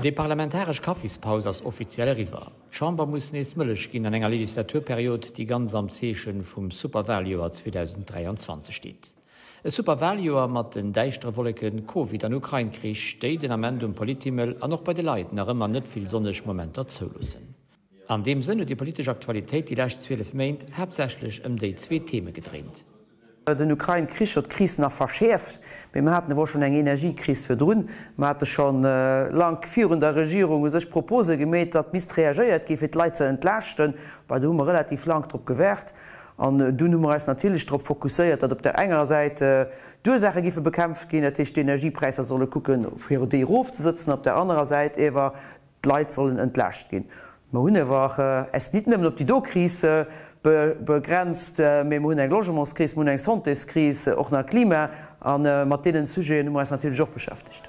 Déi parlamentaresch Kaffispaus ass offiziell eriwwer. D'Chamber muss nees Mëllech ginn an enger Legislaturperiod, déi ganz am Zeeche vum Superwaljoer 2023 steet. E Superwaljoer mat den däischtere Wolleke Covid an Ukrain-Krich, déi den Ament um Polithimmel an och bei de Leit nach ëmmer net vill sonneg Momenter zouloossen. An deem Sënn huet déi politesch Aktualitéit déi lescht 12 Méint haaptsächlech ëm déi zwee Theme gedréint. Den Ukrain-Krich huet d'Kris nach verschäerft, mee mer haten ewell schonn eng Energiekris virdrun. Mer hate scho lank virun der Regierung u sech Propose gemeet, datt misst reagéiert gi fir d'Leit ze entlaaschten. Bah, do hu mer relativ lank drop gewaart. An dunn hu mer eis natierlech drop fokusséiert, datt op der enger Säit d'Ursaache giffe bekämpft ginn, dat heescht d'Energiepräisser solle kucken, fir déi erofzesëtzen, op der anerer Säit ewer D'Leit sollen entlaascht ginn. Mer hunn ewer äis nit nëmmen op déi do Kris begrenzt, mee mer hunn eng Logementskris, mer hunn eng Santéskris, och nach Klima, a mat deenen Sujeten hu mer äis natierlech och beschäftegt.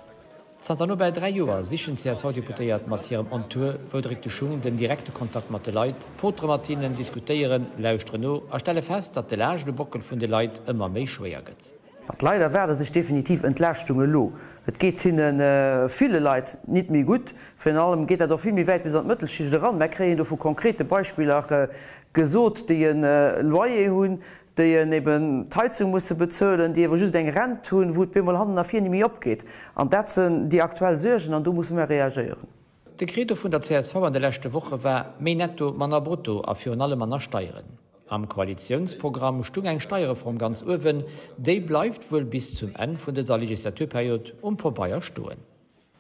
Zanter no bal 3 Joer sichen d'CSV-Deputéiert mat hirem On Tour, Wou dréckt de Schung? den direkte Kontakt mat de Leit, potere mat hinnen, diskutéieren, lauschteren no a stelle fest, datt de Laascht um Bockel vun de Leit ëmmer méi schwéier gëtt. Ma d'Leit erwaarde sech definitiv Entlaaschtung elo. Et geet hinne, ville Leit, nit méi gutt. Virun allem geet dat och vill méi wäit bis an d'Mëttelschicht eran. Mär kréien do vu konkrete Beispiller gesot, déi e Loyer hunn, déi eben d'Heizung musse bezuelen, déi ewer just eng Rent hunn, wou et bemol hannen a vir ni méi opgeet. An dat sënn déi aktuell Suergen an do musse mär reagéieren. De Credo vun der csv an de leschte Woche war, méi Netto, manner Brutto a virun allem manner Steieren. Am Koalitiounsprogramm stung eng Steierreform ganz uewen. Déi bleift wuel bis zum Enn vun dëser Legislaturperiod um Pobeier stoen.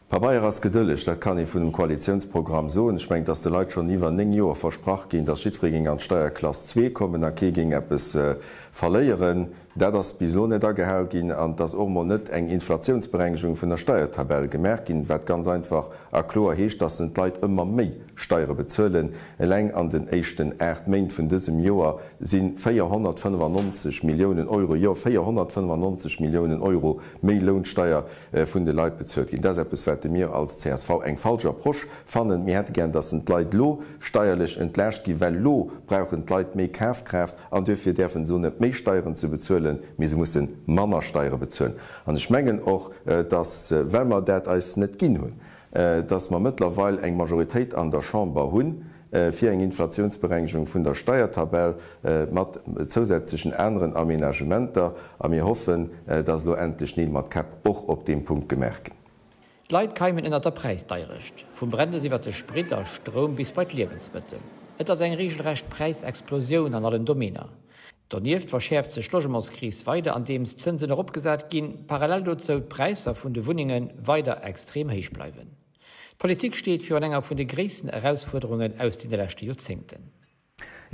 Pabeier ass gedëlleg, dat kann ee vun dem Koalitiounsprogramm soen. Ech mengen, et ass de Leit schonn iwwer 9 Joer versprach ginn, datt jiddweree géing an d'Steierklass zwee kommen a kee géing eppes verléieren. Dat ass bis elo net agehal ginn an et ass och emol net eng Inflationsberengegung vun der Steiertabell gemaach ginn, wat ganz einfach a kloer heescht, dass en d'Leit ëmmer méi Steiere bezuelen. Eleng an den éischten 8 Méint vun dësem Joer si 495 Milliounen Euro, jo 495 Milliounen Euro méi Lounsteier vun de Leit bezuelt ginn. Dat ass eppes, wat mir als csv eng falsch Approche fannen. Mir hätte gären, dass en d'Leit elo steierlech entlaascht ginn, well elo brauchen d'Leit méi Kafkraaft. An duerfir däerfen se och net méi Steieren ze bezuelen, mee se musse manner Steiere bezuelen. An ech mengen och, dass, well mer dat eis net ginn hunn, dass mer mëttlerweil eng Majoritéit an der Chamber hu fir eng Inflationsberengegung vun der Steiertabell mat zousätzlechen aneren Aménagementer. A mir hoffen, dass elo endlech Neel mat Käpp och op deem Punkt gemaach ginn. D'Leit keimen ënnert der Präisdeierecht, vum Brennes iwwer de Sprit a Stroum bis bei d'Liewensmëttel. Et ass eng reegelrecht Präisexplosioun an allen Domainer. Donieft verschäerft sech d'Logementskris weider andeems d'Zënsen eropgesat ginn, parallel dozou d'Präisser vun de Wunnenge weider extrem héich bleiwen. D'Politik steet virun enger vun de gréissten Erausfuerderungen aus deene leschte Joerzéngten.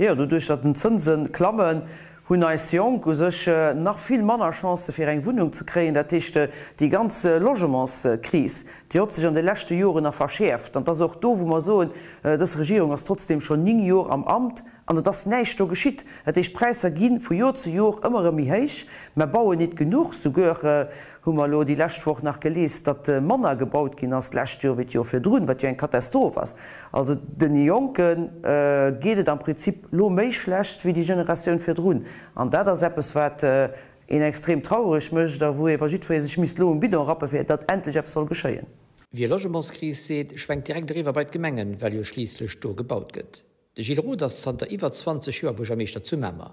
Jo, doduerch datt den Zënse klammen, hunn eis Jonk u sech nach vill manner Chancë fir eng Wunnung ze kréien. Dat heescht, déi ganz Logementskris, déi hott sech an de leschte Joren nach verschäerft. An et ass och do, wou mer soen, dës Regierung ass trotzdeem schonn 9 Jor am Amt an et ass näischt do geschitt. Dat heescht, d'Präisser gi vu Jor zu Jor ëmmer erëm méi héich. Mer bauen nit genuch. Souguer hu mer elo déi lescht Woch nach gelies, datt manner gebaut ginn ass d'lescht Joer wéi d'Joer virdrun, wat jo eng Katastroph ass. Also den Jonke geet et am Prinzip lo méi schlecht wéi déi Generatioun virdrun. An dat ass eppes, wat een extrem traureg mécht a wou ewer jiddweree sech misst lo um Bidon rappe fir datt endlech eppes soll geschéien. Wie Logementskris seet, schwenkt direkt eriwwer bei d'Gemengen, well jo schliisslech do gebaut gëtt. De Gilles Roth ass zanter iwwer 20 Joer Buergermeeschter zu Mamer.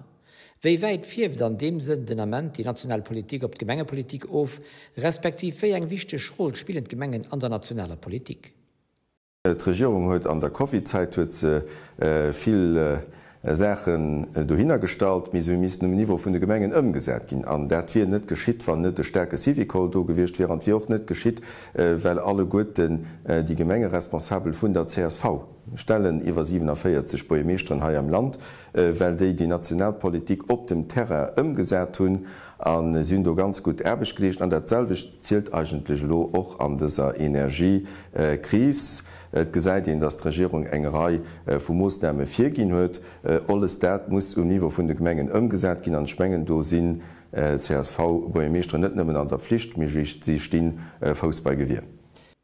Wéi wäit fierft an deem Sënn den Ament déi national Politik op d'Gemengepolitik of, respektiv wéi eng wichteg Roll spillen d'Gemengen an der nationaler Politik? D'Regierung huet an der Covid-Zäit huet se vill Saachen dohinner gestallt, mee se hu missten um Niveau vun de Gemengen ëmgesat ginn. An dat wier net geschitt, wann net e staarke Syvicol do gewiescht wier. An et wier och net geschitt, well alleguerten déi Gemengeresponsabel vun der csv stellen, iwwer 47 Buergermeeschteren hei am Land, well déi déi national Politik op dem Terrain ëmgesat hunn. A si hunn do ganz gutt Aarbecht geleescht. An dat selwecht Zielt eigentlech elo och an dëser Energiekris. Et gesäit een, datt d'Regierung eng Rei vu Moossname virginn huet. Olles dat muss um Niveau vun de Gemengen ëmgesat ginn. An ech mengen, do sinn d'CSV-Buergermeeschteren net nëmmen an der Pflicht, mee si sti Fouss bei Gewier.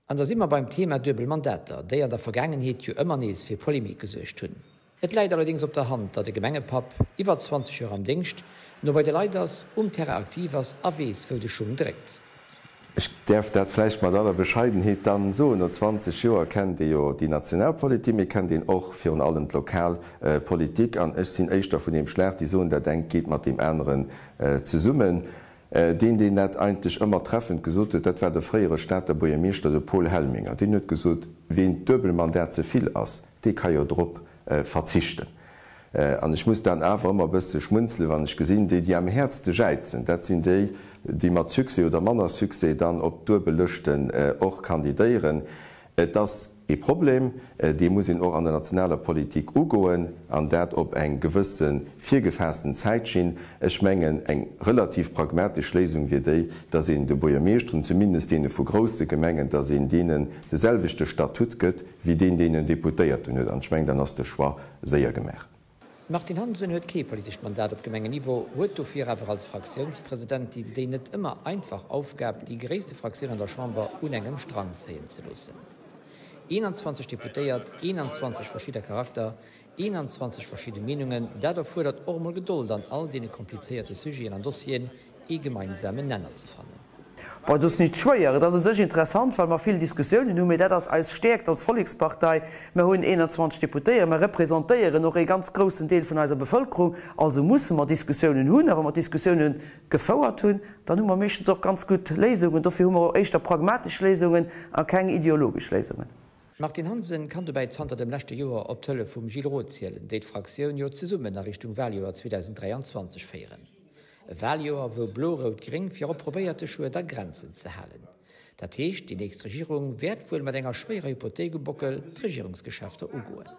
An da si mer beim Thema duebel Mandater, déi an der Vergaangenheet jo ëmmer nees fir Polemik gesuergt hunn. Et läit allerdéngs op der Hand, datt e Gemengepapp, iwwer 20 Joer am Déngscht, no bei de Leit ass, um Terrain aktiv ass a weess, wou de Schung dréckt. Ech däerf dat vläicht mat aller Bescheidenheet dann soen, no 20 Joer kennt ee jo déi national Politik, mee kennt een och virun allem d'lokal Politik. An ech sinn éischter vun deem Schlag, déi soen, dat engt geet mat deem aneren zesummen. Deen, deen dat eigentlech ëmmer treffend gesot huet, dat war de fréiere Stater Buergermeeschter, de Paul Helminger. Deen huet gesot, Ween d'Duebelmandat ze vill ass, dee ka jo drop verzichten. An ech muss dann awer ëmmer e bësse schmunzelen, wann ech gesinn, déi, déi am häertste jäizen, dat sinn déi, déi mat Succès oder manner Succès dann op Duebellëschten och kandidéieren. Et ass ee Problem, dee muss een och an der nationaler Politik ugoen, an dat op eng gewësse virgefaassten Zäitschinn. Ech mengen, eng relativ pragmatesch Léisung wier déi, dass een de Buergermeeschteren, zumindest deene vu grousse Gemengen, dass een deenen de selwechte Statut gëtt wéi deen, deen en Deputéierten huet. An ech mengen, dann ass de Choix séier gemaach. D'Martine Hansen huet kee politescht Mandat op Gemengenniveau, huet dofir awer als Fraktiounspresidentin déi net ëmmer einfach Aufgab, déi gréisste Fraktioun an der Chamber un engem Strang zéien ze loossen. 21 Deputéiert, 21 verschidder Charakter, 21 verschidde Meenungen, dat erfuerdert och emol Gedold an all deene komplizéierte Sujeten an Dossieren ee gemeinsamen Nenner ze fannen. Bon, et ass nit schwéier. Et ass u sech interessant, well mer vill Diskussiounen hunn, mee dat ass eis Stäerkt als Vollekspartei. Mer hunn 21 Deputéiert, mer representéieren och ee ganz groussen Deel vun eiser Bevëlkerung, also musse mer Diskussiounen hunn. A wa mer Diskussiounen gefouert hunn, dann hu mer meeschtens och ganz gutt Léisungen. Dofir hu mer och éischter pragmatesch Léisungen a keng ideologesch Léisungen. D'Martine Hansen kann dobäi zanter dem leschte Joer op d'Hëllef vum Gilles Roth zielen, déi d'Fraktioun jo zesummen a Richtung Waljoer 2023 féieren. E Waljoer, wou Blo-Rout-Gréng virop probéiert de Schued a Grenzen ze halen. Dat heescht, déi nächst Regierung wäert wuel mat enger schwéierer Hypothéik um Bockel d'Regierungsgeschäfter ugoen.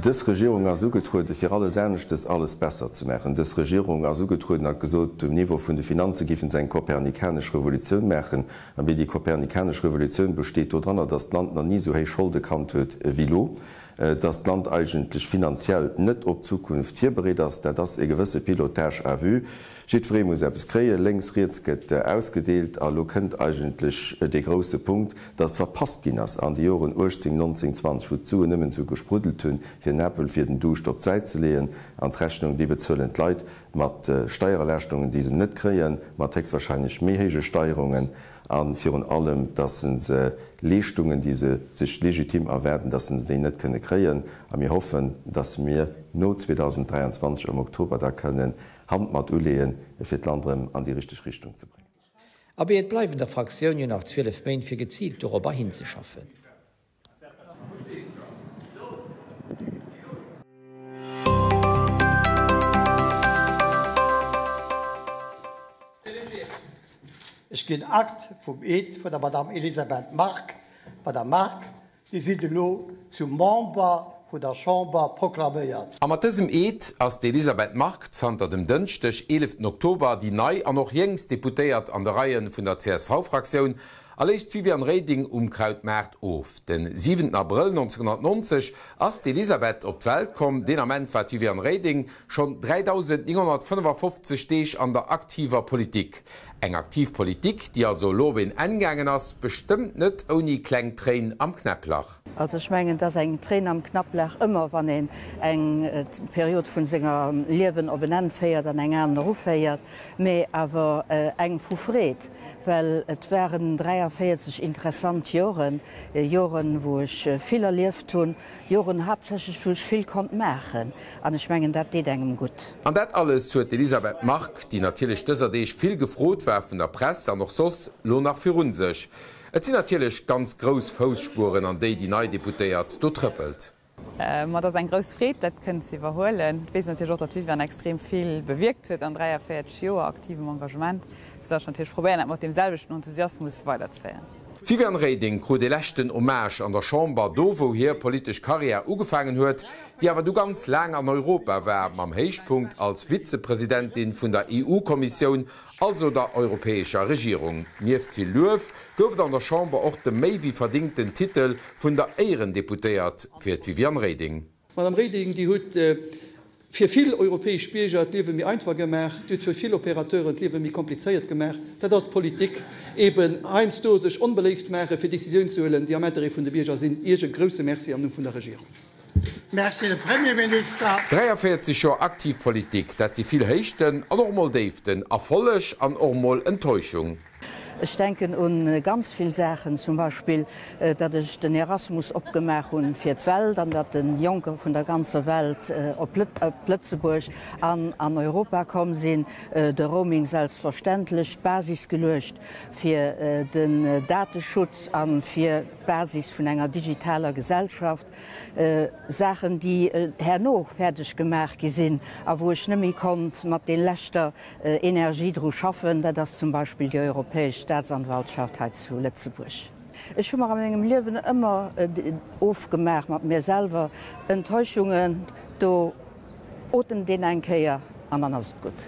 Dës Regierung ass ugetrueden, fir alles aneschtes alles besser ze maachen. Dës Regierung ass ugetrueden a huet gesot, um Niveau vun de Finanze géife se eng kopernikanesch Revolutioun maachen. Abee, déi kopernikanesch Revolutioun besteet dodranner, datt d'Land nach ni esou héich Scholde kannt huet wéi elo. Dass d'Land eigentlech finanziell net op d'Zukunft virbereet ass, dat ass e gewësse Pilotage à vue. Jiddweree muss eppes kréien, lénks, riets gëtt ausgedeelt. A lo kënnt eigentlech dee grousse Punkt, dass verpasst ginn ass an de Joren 18, 19, 20, wou d'Suen nëmmen esou gespruddelt hunn, fir en Apel fir den Duuscht op d'Säit ze leeën. An d'Rechnung, déi bezuelen d'Leit mat Steiererlaaschtungen, déi se net kréien, mat héchstwahrscheinlech méi héije Steierungen. A virun allem, dass se Leeschtungen, déi se sech legitim erwaarden, dass se déi net kënne kréien. A mir hoffen, dass mir no 2023 am Oktober da kënnen Hand mat uleeën, fir d'Land erëm an déi richteg Richtung ze bréngen. Abee, et bleiwen der Fraktioun jo nach 12 Méint, fir geziilt dorobber hinzeschaffen. Ech ginn Akt vum Eed vun der Madame Elisabeth Margue. Madame Margue, Dir sidd elo zum Member vun der Chamber proklaméiert. A mat dësem Eed ass d'Elisabeth Margue zanter dem Dënschdeg, 11 Oktober, déi nei an och jéngst Deputéiert an de Reie vun der CSV-Fraktioun a léist d'Viviane Reding um Krautmaart of. Den 7 Abrëll 1990 ass d'Elisabeth op d'Welt komm. Deen Ament war d'Viviane Reding schonn 3.955 Deeg an der aktiver Politik. Eng aktiv Politik, déi also elo op een Enn gaangen ass, bestëmmt net ouni kleng Tréin am Knäpplach. Also ech mengen, et ass eng Tréin am Knapplach ëmmer, wann een eng Period vun senger Liewen op en Enn féiert an eng aner uféiert, mee awer eng vu Freed, well et waren 43 interessant Joren, Joren, wou ech vill erlieft hunn, Joren haaptsächlech wou ech vill konnt maachen an ech mengen dat deet engem gutt. An dat alles huet d'Elisabeth Margue, déi natierlech dëser Deeg vill gefrot war vun der Press an och soss, lo nach virun sech. Et sinn natierlech ganz grouss Foussspueren an déi déi nei Deputéiert do trëppelt. Ma et ass eng grouss Freed, dat kënnen ze iwwerhuelen. Et weess een natierlech och, datt d'Viviane extrem vill bewierkt huet an 43 Joer aktivem Engagement, soudatt ech natierlech probéieren, dat mat deem selwechten Enthusiasmus weiderzeféieren. D'Viviane Reding krut ee leschten Hommage an der Chamber, do wou hir politesch Karriär ugefaangen huet, déi awer du ganz laang an Europa war, mam Héichpunkt als Vizepresidentin vun der EU-Kommissioun, also der europäescher Regierung. Nieft vill Luef gouf et an der Chamber och de méi wéi verdingten Titel vun der Éierendeputéiert fir d'Viviane Reding. Madame Reding, Dir hutt fir vill europäesch Bierger d'Liewe méi einfach gemaach, Dir hutt fir vill Opérateuren d'Liewe méi komplizéiert gemaach. Dat ass Politik, eben heiansdo sech onbeléift maachen, fir Décisiounen ze huelen, déi am Intérêt vun de Bierger sinn. Iech e grouse Merci am Numm vun der Regierung. Merci, Här Premierminister. 43 Joer aktiv Politik, dat si vill Héichten an och mol Déiften, Erfolleg an och mol Enttäuschung. Ech denken un ganz vill Saachen, zum Beispill datt ech den Erasmus opgemaach hunn fir d'Welt an datt de Jonker vun der ganzer Welt op Lëtzebuerg an an Europa komm sinn, de Roaming selbstverständlech, d'Basis geluecht fir den Dateschutz a fir d'Basis vun enger digitaler Gesellschaft, Saachen déi herno fäerdeg gemaach gi sinn a wou ech net méi konnt mat de leschter Energie dru schaffen, dat ass zum Beispill déi Europäesch Staatsanwaltschaft hei zu Lëtzebuerg. Ech hu mer a mengem Liewen ëmmer ofgemaach mat mir selwer, Enttäuschungen, do otemt een eng Kéier an dann ass et gutt.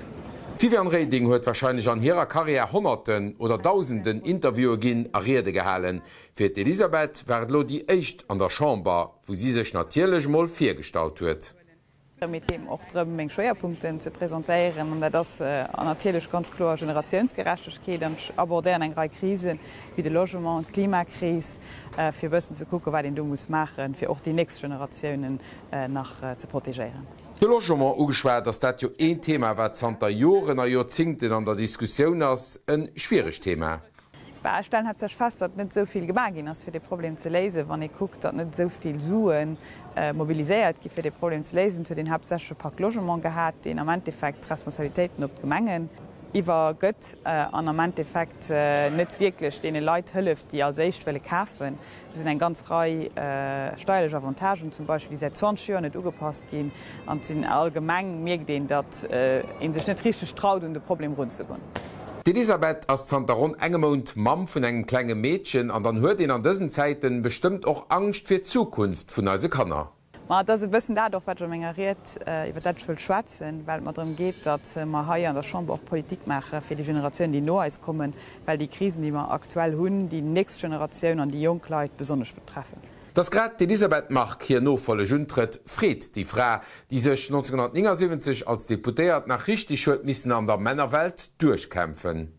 D'Viviane Reding huet warscheinlech an hirer Karriär Honnerten oder Dausenden Interviewe ginn a Riede gehalen. Fir d'Elisabeth war et elo déi éischt an der Chamber, wou si sech natierlech mol virgestallt huet. Mee et geet mer och drëm, meng Schwéierpunkten ze presentéieren. An dat ass natierlech ganz kloer Generatiounsgerechtegkeet. An ech abordéieren eng Rei Krisen, wéi de Logement, d'Klimakris, fir e bëssen ze kucken, wat een do muss maachen, fir och déi nächst Generatiounen nach ze protegéieren. De Logement ugeschwat, ass dat jo een Thema, wat zanter Joren a Joerzingten an der Diskussioun ass. E schwieregt Thema. Bah, ech stellen haaptsächlech fest, datt net esou vill gemaach ginn ass, fir dee Problem ze léisen. Wann ee kuckt, datt net esou vill Sue mobiliséiert gi fir dee Problem ze léisen. Et huet een haaptsächlech e Pacte Logement gehat, deen am Endeffekt d'Responsabilitéiten op d'Gemengen iwwergëtt an am Endeffekt net wierklech deene Leit hëlleft, déi als éischt wëlle kafen. Do sinn eng ganz Rei steierlech Avantagen zum Beispill, déi säit 20 Joer net ugepasst ginn. An et sinn allgemeng mierkt een, datt ee sech net richteg traut, un de Problem erunzegoen. D'Elisabeth ass zanter ronn engem Mount Mamm vun engem klenge Meedchen an dann huet een an dësen Zäiten bestëmmt och Angscht fir d'Zukunft vun eise Kanner. Ma et ass e bëssen dat och, wat ech a menger Ried, iwwer dat ech wëll schwätzen, well et mer drëm geet, datt mer hei an der Chamber och Politik maache fir déi Generatiounen, déi no eis kommen, well déi Krisen, déi mer aktuell hunn, déi nächst Generatioun an déi jonk Leit besonnesch betreffen. Datt grad d'Elisabeth Margue hir Nofolleg untrëtt, freet déi Fra, déi sech 1979 als Deputéiert nach richteg huet missen an der Männerwelt duerchkämpfen.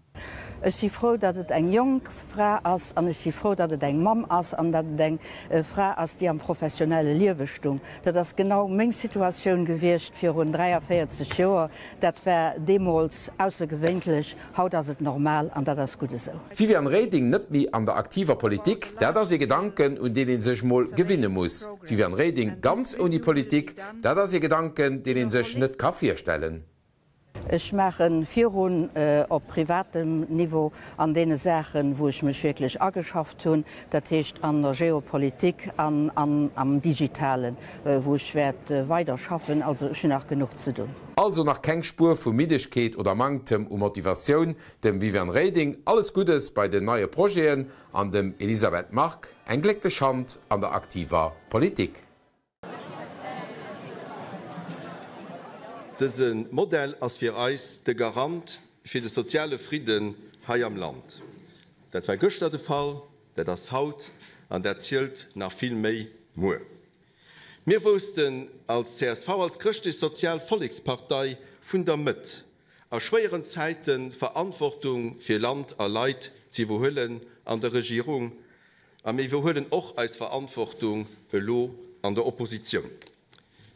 Ech si frou, datt et eng jonk Fra ass an ech si frou, datt et eng Mamm ass an datt et eng Fra ass, déi am professionelle Liewe stung. Dat ass genau meng Situatioun gewiescht virun 43 Joer. Dat war deemools aussergewéintlech, haut ass et normal an dat ass gutt esou. D'Viviane Reding net méi an der aktiver Politik, dat ass ee Gedanken, un deen ee sech mol gewinne muss. D'Viviane Reding ganz ouni Politik, dat ass ee Gedanken, deen ee sech net ka virstellen. Ech maache virun op privatem Niveau an deene Saachen, wou ech mech wierklech ageschafft hunn, dat heescht an der Geopolitik an am Digitalen, wou ech wäert weider schaffen. Also ech hunn nach genuch ze dunn. Also nach keng Spuer vu Middegkeet oder Manktem u Motivatioun. Dem Viviane Reding alles Guddes bei den neie Projeten an dem Elisabeth Margue eng glécklech Hand an der aktiver Politik. Dëse Modell ass fir eis de Garant fir de soziale Fridden hei am Land. Dat war gëschter de Fall, dat ass haut an dat zielt nach vill méi muer. Mir woussten als csv, als chrëschtlech-sozial Vollekspartei vun der Mëtt, a schwéieren Zäite Verantwortung fir Land a Leit z'iwwerhuelen an der Regierung, A mir iwwerhuelen och eis Verantwortung elo an der Oppositioun.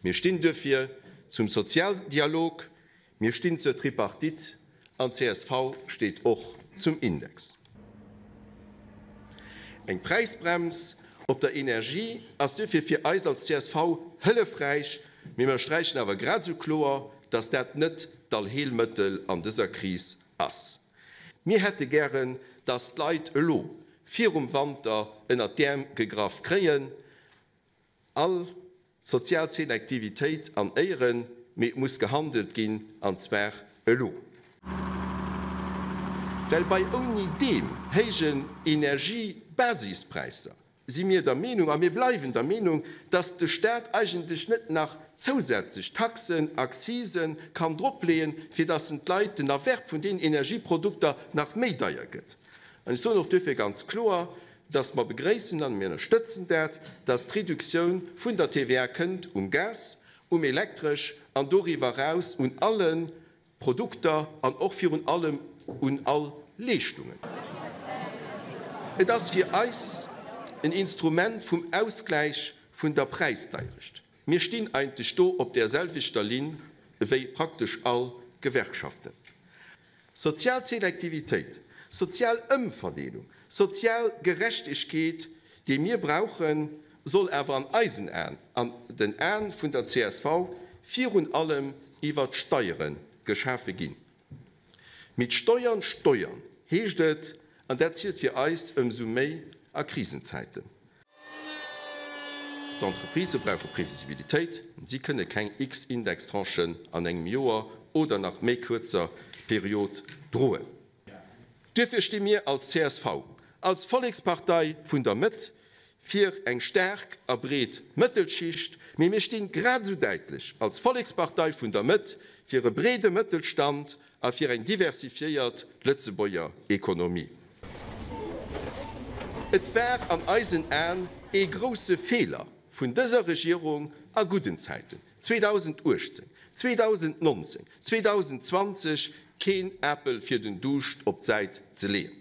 Mir stinn duerfir zum Sozialdialog, mir stinn zur Tripartite an csv steet och zum Index. Eng Präisbrems op der Energie ass duerfir fir eis als csv hëllefräich, mee mir ënnersträichen awer grad esou kloer, dass dat net d'Allheelmëttel an dëser Kris ass. Mir hätte gären, dass d'Leit elo virum Wanter ënnert d'Äerm gegraff kréien. All sozial Selektivitéit an Éieren, mee et muss gehandelt ginn, an zwar elo. Well bei ouni deem héijen Energiebasispräisser si mir der Meenung, a mir bleiwen der Meenung, dass de Stat eigentlech net nach zousätzlech Taxen, Accisen kann dropleeën, fir dass en d'Leit den Erwerb vun deenen Energieprodukter nach méi deier gëtt. An ech soen och duerfir ganz kloer, dass mer begréissen, an mir ënnerstëtzen dat, dass d'Reduktioun vun der TVA kënnt um Gas, um Elektresch an doriwwer eraus un alle Produkter an och virun allem un all Leeschtungen. Et ass fir eis en Instrument vum Ausgläich vun der Präisdeierecht. Mir stinn eigentlech do op där selwechter Linn ewéi praktesch all Gewerkschaften. Sozial Selektivitéit. Sozial Ëmverdeelung, sozial Gerechtegkeet, déi mir brauchen, soll awer an eisen Aen, an den Aen vun der csv, virun allem iwwer d'Steiere geschafe ginn. Mit Steuern steuern, heescht et, an dat zielt fir eis ëmsou méi a Krisenzäiten. D'Entreprisë brauche Previsibilitéit, si kënne keng x Indextranchen an engem Joer oder nach méi kuerzer Period droen. Duerfir sti mir als csv, als Vollekspartei vun der Mëtt, fir eng staark a breet Mëttelschicht, mee mir stinn grad esou däitlech als Vollekspartei vun der Mëtt fir e breede Mëttelstand a fir eng diversifiéiert Lëtzebuerger Ekonomie. Et war an eisen Aen ee grousse Feeler vun dëser Regierung a gudden Zäiten, 2018, 2019, 2020, keen Apel fir den Duuscht op d'Säit ze leeën.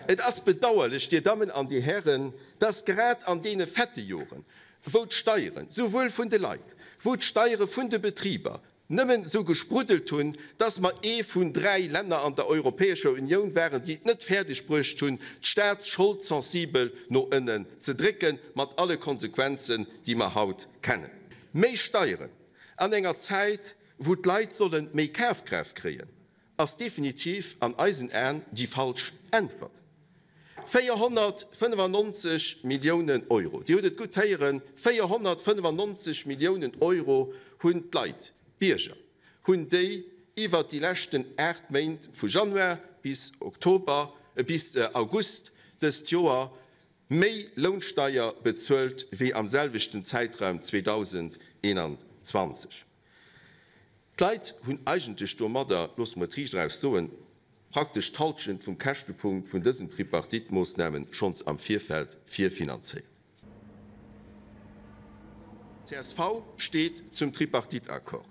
Et ass bedauerlech, Dir Dammen an Dir Hären, dass grad an deene fette Joren, wou d'Steieren, souwuel vun de Leit, wou d'Steiere vun de Betriber nëmmen esou gespruddelt hunn, dass mer ee vun dräi Länner an der Europäescher Unioun waren, déi et net fäerdeg bruecht hunn, d'Staatsschold sensibel no ënnen ze drécken, mat alle Konsequenzen, déi mer haut kennen. Méi Steieren an enger Zäit, wou d'Leit solle méi Kafkraaft kréien, ass definitiv an eisen Aen déi falsch Äntwert. 495 Milliounen Euro, Dir hutt et gutt héieren, 495 Milliounen Euro hunn d'Leit, d'Bierger, hunn déi iwwert déi leschten 8 Méint vu Januar bis Oktober, bis August dëst Joer méi Lounsteier bezuelt wéi am selwechten Zäitraum 2021. D'Leit hunn eigentlech domadder, loosse mer et riicht eraus soen, praktesch d'Halschent vum Käschtepunkt vun dësen Tripartite-Moossname schonns am Virfeld virfinanzéiert. Csv steet zum Tripartite-Accord.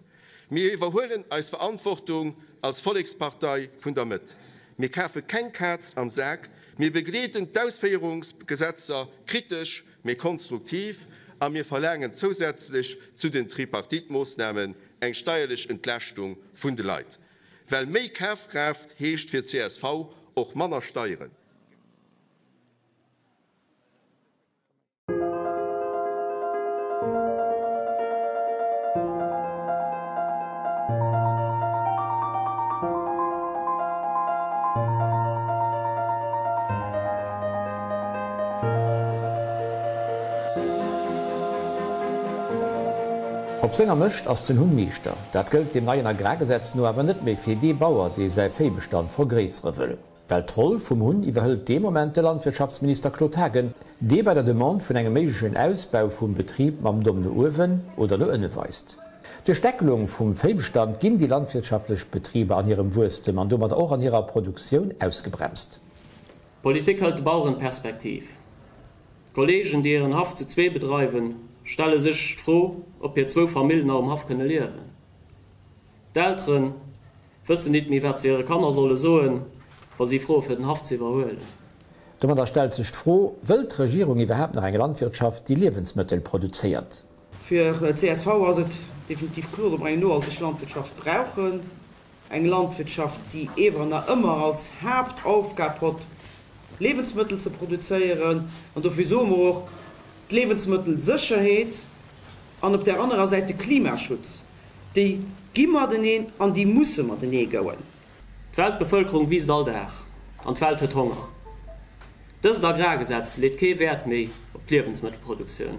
Mir iwwerhuelen eis Verantwortung als Vollekspartei vun der Mëtt. Mir kafe keng Kaz am Sak. Mir begleeden d'Ausféierungsgesetzer kritesch, mee konstruktiv a mir verlaangen zousätzlech zu den Tripartite-Moossnamen eng steierlech Entlaaschtung vun de Leit. Well méi Kafkraaft heescht fir csv och manner Steieren. Op senger Mëscht ass den Hunn Meeschter. Dat gëllt dem neien Agrargesetz no awer net méi fir dee Bauer, dee säi Véibestand vergréissere wëll. Well d'Roll vum Hunn iwwerhëlt dee Moment de Landwirtschaftsminister Claude Haagen, dee bei der Demande vun engem méiglechen Ausbau vum Betrib mam Domm no uewen oder no ënne weist. Duerch d'Deckelung vum Véibestand ginn déi landwirtschaftlech Betriber an hirem Wuesstem an domadder och an hirer Produktioun ausgebremst. D'Politik hëlt de Baueren d'Perspektiv. D'Kolleegen, déi hiren Haff zu zwee bedreiwen, stelle sech d'Fro, ob hir zwou Famillen nach um Haff kënne liewen. D'Eltere wëssen nit méi, wat se hire Kanner solle soen, wa si froe fir den Haff ze iwwerhuelen. Domadder stellt sech d'Fro, Wëllt d'Regierung iwwerhaapt nach eng Landwirtschaft, déi Liewensmëttel produzéiert? Fir csv ass et definitiv kloer, datt mer eng nohalteg Landwirtschaft brauchen. Eng Landwirtschaft, déi ewer na ëmmer als Haaptaufgab hott, Liewensmëttel ze produzéieren. An dofir soe mer och, d'Liewensmëttelsécherheet an op där anerer Säit de Klimaschutz, déi gi mateneen an déi musse matenee gouen. D'Weltbevëlkerung wiisst all Dag an d'Welt huet Honger. Dëst Agrargesetz leet kee Wäert méi op d'Liewensmëttelproduktioun.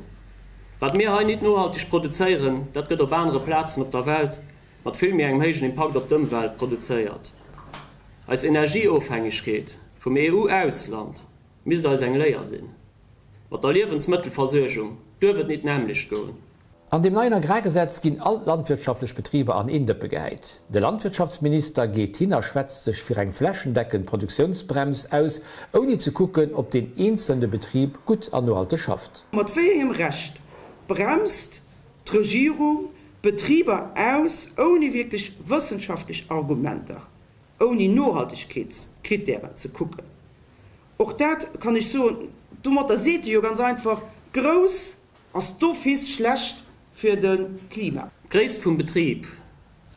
Wat mir hei nit nohalteg produzéieren, dat gëtt op anere Plazen op der Welt mat vill méi engem héijen Impakt op d'Ëmwelt produzéiert. Eis Energieofhängegkeet vum EU-Ausland misst eis eng Léier sinn. Mat der Liewensmëttelversuergung duerf et nit nämmlecht goen. An deem neien Agrargesetz ginn all d'landwirtschaftlech Betriber an een Dëppe gehäit. De Landwirtschaftsminister geet hin a schwätzt sech fir eng flächendeckend Produktiounsbrems aus, ouni ze kucken, ob deen eenzelne Betrib gutt an nohalteg schafft. Mat wéi engem Recht bremst d'Regierung d'Betriber aus, ouni wierklech wëssenschaftlech Argumenter, ouni Nohaltegkeetskrittären ze kucken. Och dat kann ech soen, domatter seet e jo ganz einfach, grouss ass d'office schlecht fir de Klima. D'Gréisst vum Betrib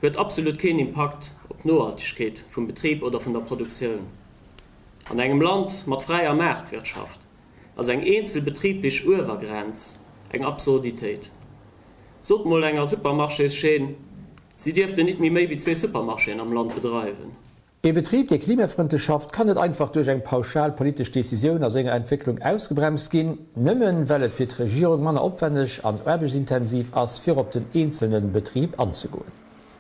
huet absolut keen Impakt op d'Nohaltegkeet vum Betrib oder vun der Produktioun. An engem Land mat fräier Maartwirtschaft ass eng eenzel betriiblech Uewergrenz eng Absurditéit. Sot mol enger Supermarchéschaîne, si dierften nit méi méi wéi zwee Supermarchéen am Land bedreiwen. Ee Betrib, dee klimafrëndlech schafft, kann net einfach duerch eng pauschal politesch Decisioun a senger Entwécklung ausgebremst ginn, nëmmen well et fir d'Regierung manner opwenneg an aarbechtsintensiv ass, fir op den eenzelne Betrib anzegoen.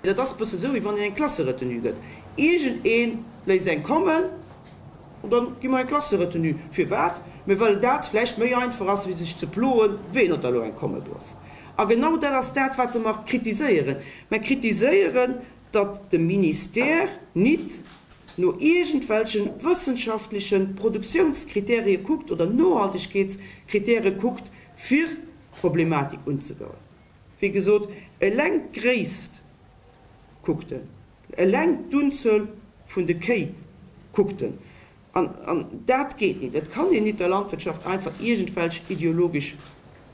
Dat ass bësse sou, wéi wann een eng Klasseretenue gëtt. Iergend ee léisst eng kommen an da gi mer eng Klasseretenue. Firwat? Mä well dat vläicht méi einfach ass, wéi sech ze ploen, ween huet da elo eng komme gelooss. A genau dat ass dat, wat mer kritiséieren. Mer kritiséieren, datt de Ministère nit no iergendwelche wëssenschaftleche Produktiounskriterie kuckt oder Nohaltegkeetskritäre kuckt, fir d'Problematik unzegoen. Wéi gesot, eleng d'Gréisst kuckt en, eleng d'Unzuel vun de Kéi kuckt en. An dat geet nit. Et kann een nit der Landwirtschaft einfach iergendwelch ideologesch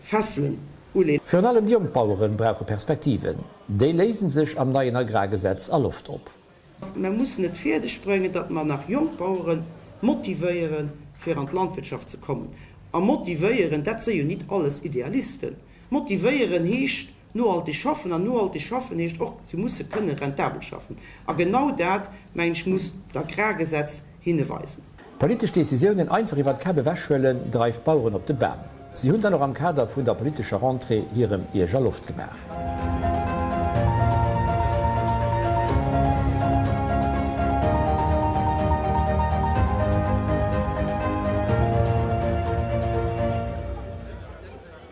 Fesselen uleen. Virun allem déi jonk Baueren brauche Perspektiven. Déi léisen sech am neien Agrargesetz a Loft op. Mer mussen et fäerdeg bréngen, datt mer nach jonk Bauere motivéieren, fir an d'Landwirtschaft ze kommen. A motivéieren, dat si jo nit alles Idealisten. Motivéieren heescht nohalteg schaffen an nohalteg schaffen heescht och, se musse kënne rentabel schaffen. A genau dat, mengen ech, muss d'Agrargesetz hinne weisen. Politesch Decisiounen einfach iwwer d'Käpp ewechhuelen, dreift d'Baueren op de Bam. Si hunn dann och am Kader vun der politescher Rentrée hirem Ierger Loft gemaach.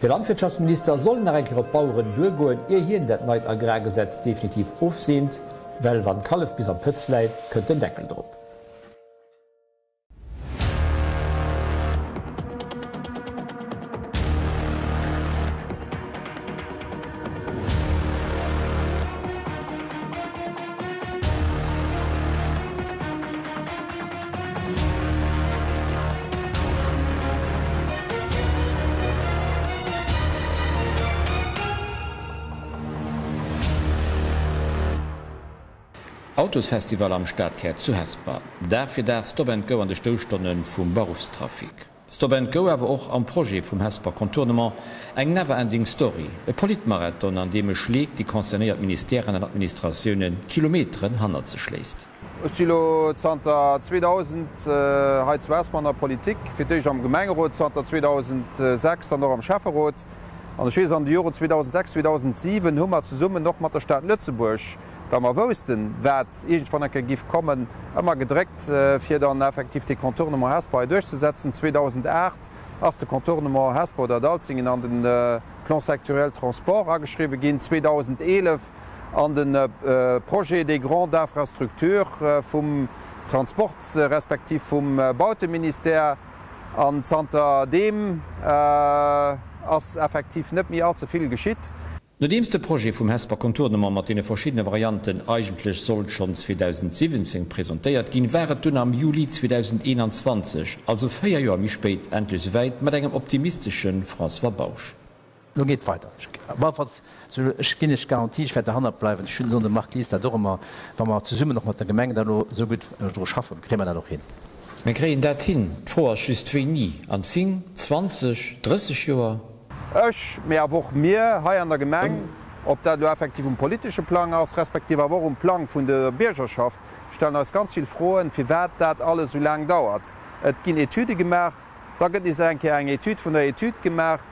De Landwirtschaftsminister soll nach eng Kéier op d'Baueren duergoen, ier hien dat neit Agrargesetz definitiv ofseent, well wann d'Kallef bis am Pëtz läit, kënnt den Deckel drop. Autosfestival am Stadkär zu Hesper. Dag fir Dag Stop and Go an de Stoustonne vum Beruffstrafic. Stop and Go awer och am Projet vum Hesper Contournement, eng never ending story, e Politmarathon an deem e Schleek déi concernéiert Ministèren an Administratioune Kilometeren hannert sech léisst. Ech si lo zanter 2000 hei zu Hesper an der Politik, fir d'éischt am Gemengerot, zanter 2006 dann och am Schäfferot. An ech weess, an de Joren 2006, 2007 hu mer zesummen och mat der Stad Lëtzebuerg, well mer woussten, wat iergendwann eng Kéier giff kommen, ëmmer gedréckt, fir dann effektiv dee Contournement Hesper hei duerchzesetzen. 2008 ass de Contournement Hesper oder Dalzingen an de Plan sectoriel Transport ageschriwwen ginn, 2011 an de Projet des grandes infrastructures vum Transport respektiv vum Bauteministère. An zanter deem ass effektiv net méi allze vill geschitt. Nodeems de Projet vum Hesper Contournement mat deene verschiddene Varianten eigentlech sollt schonn 2017 presentéiert ginn, war et dunn am Juli 2021, also 4 Joer méi spéit, endlech souwäit, mat engem optimistesche François Bausch. Lo geet et weider. Ech, ech ginn Iech d'Garantie, ech wäert derhannert bleiwen. Ech soen dem Marc Lies dat och ëmmer, wa mer zesummen och mat der Gemeng da lo esou gutt dru schaffen, kréie mer dat och hin. Mir kréien dat hin. D'Fro ass just, wéini? An 10, 20, 30 Joer? Ech, mee awer och mir hei an der Gemeng, ob dat elo effektiv um politesche Plang ass, respektiv awer och um Plang vun der Biergerschaft, stellen eis ganz vill Froen, firwat dat alles esou laang dauert. Et ginn Etüde gemaach, da gëtt nees eng Kéier eng Etüd vun der Etüd gemaach.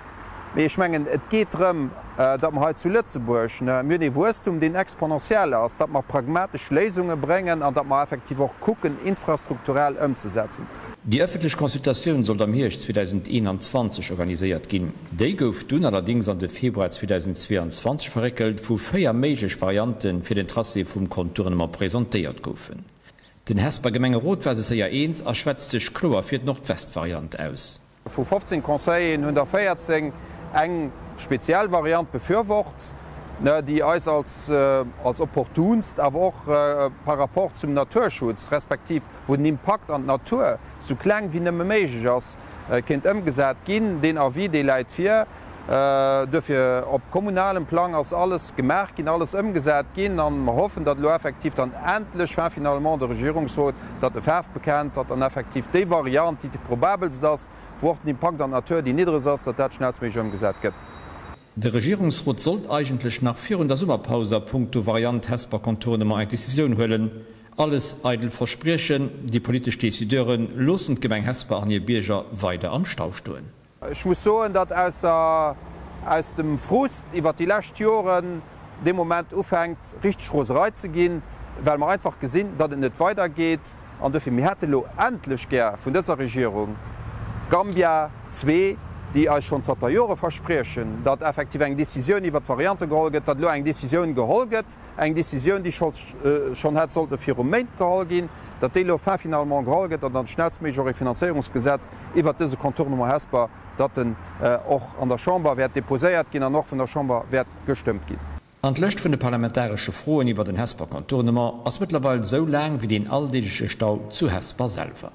Mee ech mengen, et geet drëm, datt mer hei zu Lëtzebuerg, mir hunn ee Wuesstum, deen exponentiell ass, datt mer pragmatesch Léisunge bréngen an datt mer effektiv och kucken, infrastrukturell ëmzesetzen. Déi ëffentlech Consultatioun sollt am Hierscht 2021 organiséiert ginn. Déi gouf dunn allerdéngs an de Februar 2022 verréckelt, wou 4 méiglech Variante fir den Tracé vum Contournement presentéiert goufen. Den Hesper Gemengerot war sech séier eens a schwätzt sech kloer fir d'Nordwest-Variant aus. Vu 15 Conseilleren hunn der 14 eng speziell Variant befürwort, déi eis als opportunst, awer och par rapport zum Naturschutz respektiv wou den Impakt an d'Natur sou kleng wéi nëmme méiglech ass, kéint ëmgesat ginn. Deen Avis, dee läit vir. Duerfir op kommunalem Plang ass alles gemaach ginn, alles ëmgesat ginn a mer hoffen, datt elo effektiv dann endlech fin finalement de Regierungsrot, datt e Faarf bekennt, datt dann effektiv déi Variant, déi déi probabelst ass, wou och den Impakt an d'Natur déi niddregst ass, datt dat schnellstméiglech ëmgesat gëtt. De Regierungsrot sollt eigentlech nach virun der Summerpaus a punkto Variant Hesper Contournement eng Decisioun huelen. Alles eidel Verspriechen, déi politesch Decideure loossen d'Gemeng Hesper an hir Bierger weider am Stau stoen. Ech muss soen, datt ausser aus dem Frust iwwert déi lescht Joren dee Moment ufänkt richteg Roserei ze ginn, well mer einfach gesinn, datt et net weidergeet. An dofir, mir hätte lo endlech gär vun dëser Regierung Gambia zwee, déi eis schonn zanter Jore verspriechen, datt effektiv eng Décisioun iwwert d'Variante geholl gëtt, datt elo eng Décisioun geholl gëtt, eng Décisioun, déi schonn hätt sollte viru Méint geholl ginn, datt déi elo fin finalement geholl gëtt an dann schnellstméiglech och ee Finanzéierungsgesetz iwwert dëse Contournement Hesper, datt en och an der Chamber wäert déposéiert ginn an och vun der Chamber wäert gestëmmt ginn. An d'Lëscht vun de parlamentaresche Froen iwwer den Hesper Contournement ass mëttlerweil esou laang wéi deen alldeegleche Stau zu Hesper selwer.